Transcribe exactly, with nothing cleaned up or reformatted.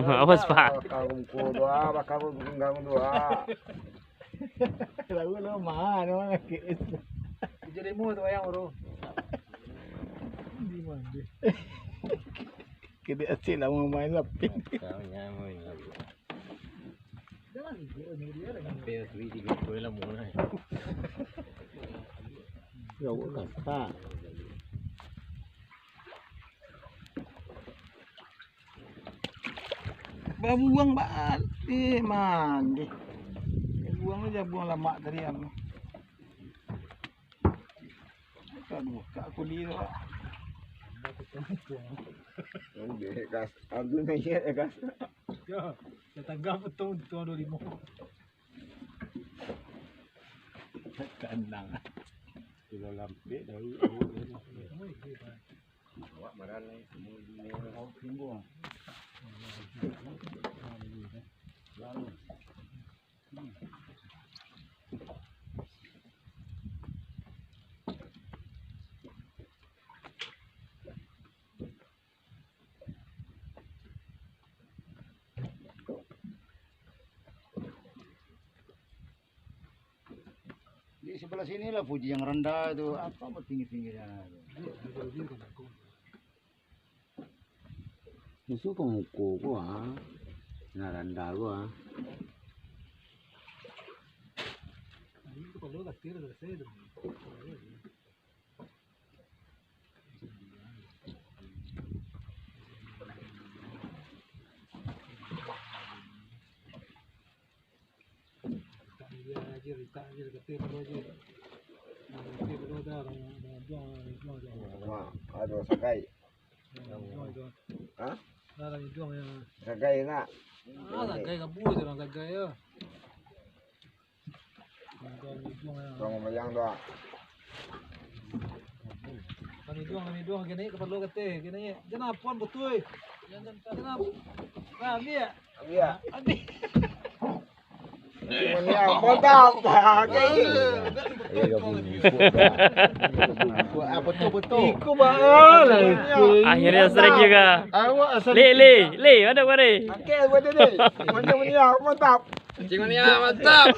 Awas, Pak. Bakar kuku doa, bakar kuku ganggu doa. Lalu lo mah, nama laki. Jadi mu tu wayang, bro. Di mana? Kede acik lama main lapin. Kau nyaman lah. Hampir seri tiga puluh lah murah. Ya, bukan. Ha. Babuang ba-, eh, mandi. Buang aja, buang lamak tadi, am. Aduh, kak kuli tu, Pak. Ambil gas, ambil mayat ya, gas. Yo, tetangga betul, betul dua lima. Kandang. Kalau lampik dari awak marah ni, semua dunia. Awak timbul. Lalu. Di sebelah sini lah puji yang rendah tu, apa bertinggi-tinggi sana tu? Musuh pamuko ko, ah. Nah, randa ko, ah. Wah, aduh, sagai. Hah? Sagai nak. Ah, sagai kabu je orang sagai ya. Orang bayang tu ah. Kan hidung, kan hidung, kini kapalo kateh, kini. Jangan puan betul. Jangan, jangan. Nah, ambil ya? Ambil ya? Ambil. Mantap. Ayo, gabung. Ikut dah. Ikut, ah, betul, betul. Ikut, bah, lah, ikut. Akhirnya strike juga. Awak asal. Le, le, le, mana kau ni? Okey, buat dia ni. Mantap, mantap. Cing Mania, mantap.